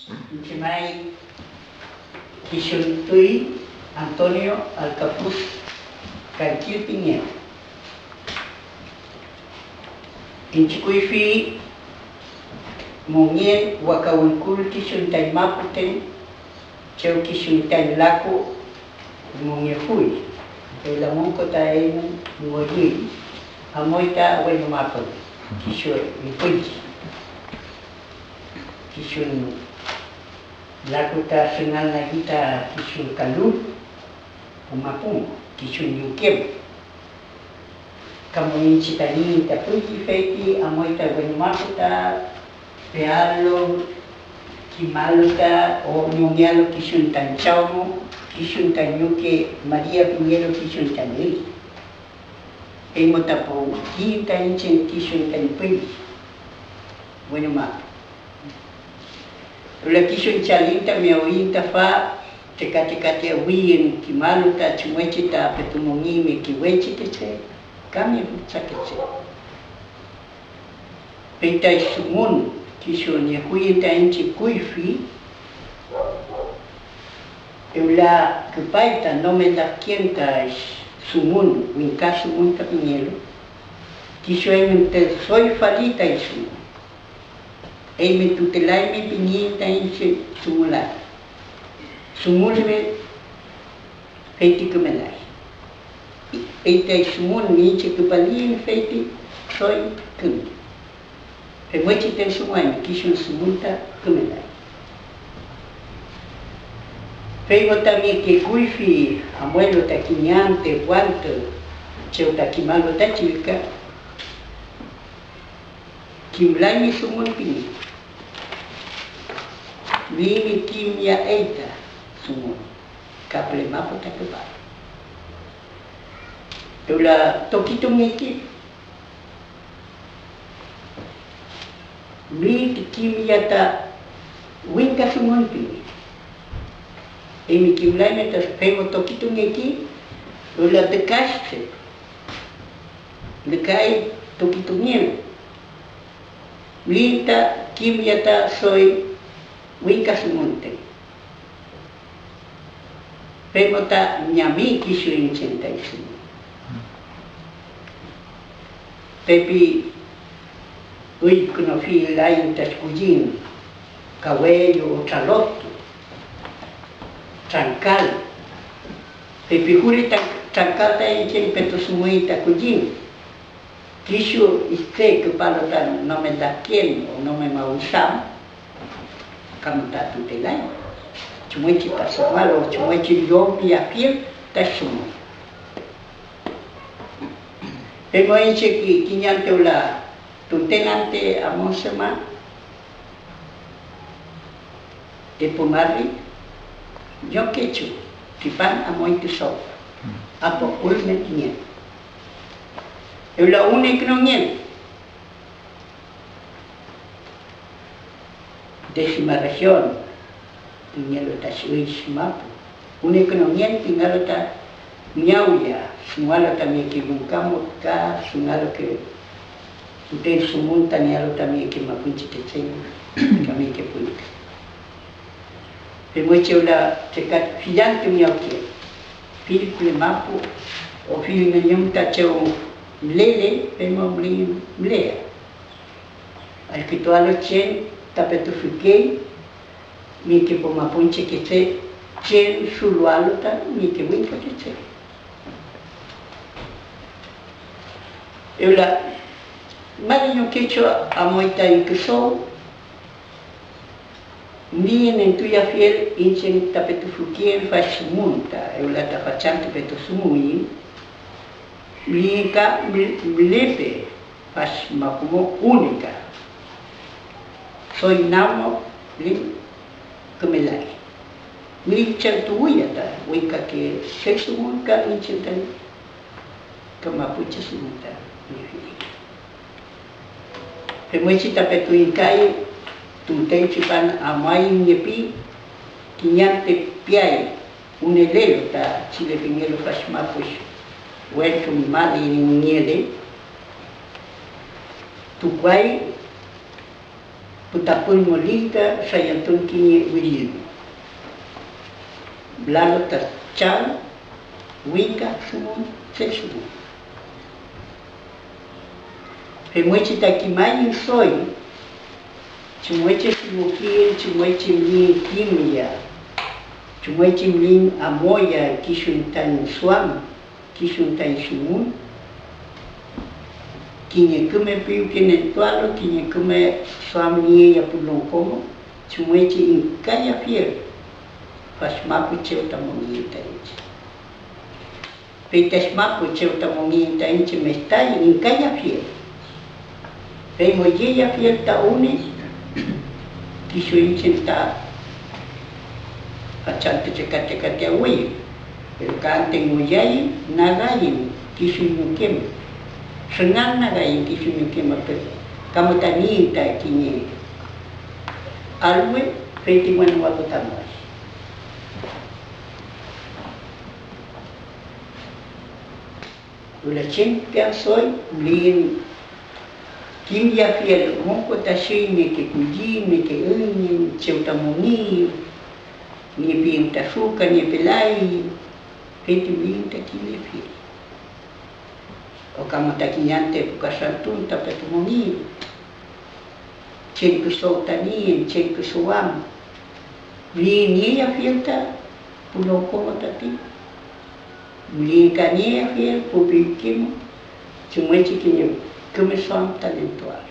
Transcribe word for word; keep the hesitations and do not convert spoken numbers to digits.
Nchimay, quixun tüy Antonio Alcapuz, Canquil Piñero. Inchicuifi mongel wacawüncül quixun taim Maputen, chew quixun taim Laco mongejuy, teolamonco taénon mongüyüy, amoy ta weno mapon quixun mipüy. Quixun Laco ta xenal naguita quixun calul, o mapum, quixun yuquem. Camoinchi taniin tapüyi feiti amoy ta weno mapo ta pealo, quimalo ta o ñongealo quixun tan Chaumo, quixun tan yuque María Piñero, quixun tan ri. Emo tapow quinta inchen quixun tan püyi. Weno mapo. Ula quixun chalin ta meowin ta fa, tecatecate awin quimalo ta chumüchi ta petumongime quiwechi teche, cambio chaqueche. Peita sumun quixun yajuyin ta inchi cuifi, ula cüpay ta nomel ta quién ta sumun, wincas sumun ta piñelo, quixun te soy falita sumun. Ei me tutelay me piñin ta inche sumulay. Sumul me feiti kümelay. Ei te sumun me inche küpalin feiti soy küm. Pe müchi te sumay me quixun sumul ta kümelay. Fei ngo ta mi que cuifi amuelo ta quiñan te puerto, chew ta quimal ngo ta chica. Quimlay mi sumun pini. Mimi quim ya eita sumun. Caple mapo ta cüpal. Ula toquito ngiki. Mi te quim ya ta winca sumun pini. Emi quimlay me ta femo toquito ngiki. Ula te caste. Ndekay toquito ngim. Minta quim ya ta soy winca sumun te. Pemo ta ñami quixun inchen ta isumun. Pepi uy cunofil lain ta cuyin cabello o traloto, trancal. Pepi juri ta trancal ta inchen peto sumüy ta cuyin. Quixu ijtsé cüpalo ta nome ndaquen o nome mawisam, cam ta tutelay. Chumüchi ta sumal o chumüchi yom piafiel ta sumüy. Pero inche quiñan teola tutelan te amon sema. Te pumarri, yo quechu, tipan amoy tisow, apo ulme nien. Eula único no nien. Décima región, nielo ta shuish mapu. Único no nien, pinalo ta Miauya, sungalo ta mi equivoca mo ka, sungalo que uten sumun ta nialo ta mi equimapunchi que tseño, ka mi equipunchi. Pemoche ula chekat filan tu miau que. Fil plemapo, o fil meñum ta cheu mlele, pemo mlin mlea. Al que tu alo chen, ta petufikei, mi que pomapunche que tse, chen sulualo ta, mi que winca que tse. Eula, mari yo quecho amoy ta iqueso, mi nentui afiel inchen ta petufukien fach munta, eula ta fachan ta petusumuin, mi ka mlepe, fach makumo única. Soy namo lin kümelay. Wili chan tuwiyata, wika que sexo wika inchen ta, ka mapuche sumuta. Pemuechi ta petuinkay, tuten chipan amay ngepi, kiñan te piay, unelelo ta chile pingelo fach mapuch, wento mali niele, tukway, Pütapün molíga xayanton quiniüh wilil. Lalo tachal, wingaj xumon, tsel xumon. Pemüichi taquimay insoy, chumüichi ximoquiin, chumüichi mlin quimia, chumüichi mlin amoya, quixuntang suam, quixuntang xumon. Quiniücüme piw quinentualo, quiniücüme suam niey apulon como, chumüichi incay afiür, paxmapüchew tamongiin tainche. Peitasmapüchew tamongiin tainche mestay incay afiür. Pei moyey afiür taúne, quixoinchen ta achal techacatecate awüye. Pero cánten moyaye, nagayen quixoñoquema. Xangan nagayen quixoñoquema, pero camataniin ta quiniüc alwe, pei tiwan wagotamay. Ulachin peansoy, mlin quim yafiel, mojco taxüy neque cuyiin, neque üñen, chew tamongiin, nipiüng taxuca, nipilain, peti mlin taquim yafiel. Ocama taquinean te pucaxan tun tapetumongiin. Chen cüsow taniün, chen cüsowam. Mlin niey afiül ta pulocoma tati. Mlin caniey afiül pupiquimo. Chumüichiquiniw cümesomb talentual.